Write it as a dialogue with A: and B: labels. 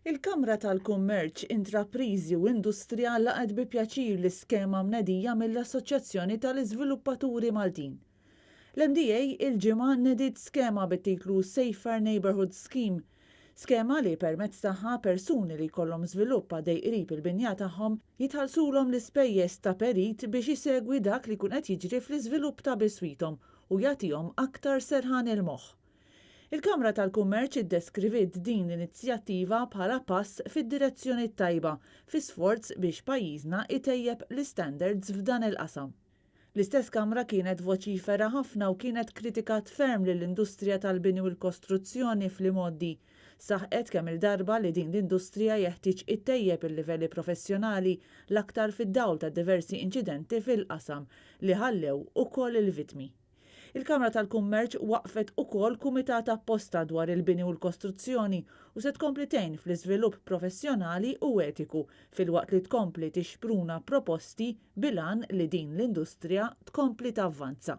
A: Il-Kamra tal-Kummerċ, Intrapriżi u Industrija laqgħet bi pjaċir l-iskema mnedija mill-Assoċjazzjoni tal-Iżviluppaturi Maltin. L-MDA il-Ġimgħa nediet skema bit-titlu Safer Neighbourhood Scheme, skema li permezz tagħha persuni li jkollhom żvilupp għaddej qrib il-binja tagħhom jitħallsulhom l-ispejjeż ta' perit biex isegwi dak li jkun qed jiġri fl-iżvilupp ta' biswithom u jagħtihom aktar serħan il-moħħ. Il-Kamra tal-Kummerċ iddeskriviet din l-inizjattiva bħala pass fid-direzzjoni t-tajba fi sforz biex pajjiżna jtejjeb l-istandards f'dan il-qasam. L-istess Kamra kienet voċifera ħafna u kienet kritikat ferm lill-industrija tal-bini u l-kostruzzjoni fl-imgħoddi. Saħqet kemm-il darba li din l-industrija jeħtieġ ittejjeb il-livelli professjonali l-aktar fid-dawl ta' diversi inċidenti fil-qasam li ħallew ukoll il-vittmi. Il-Kamra tal-Kummerċ waqqfet ukoll kumitat apposta dwar il-bini u l-kostruzzjoni u se tkompli tgħin fl-iżvilupp professjonali u etiku filwaqt li tkompli tixpruna proposti bil-għan li din l-industrija tkompli tavvanza.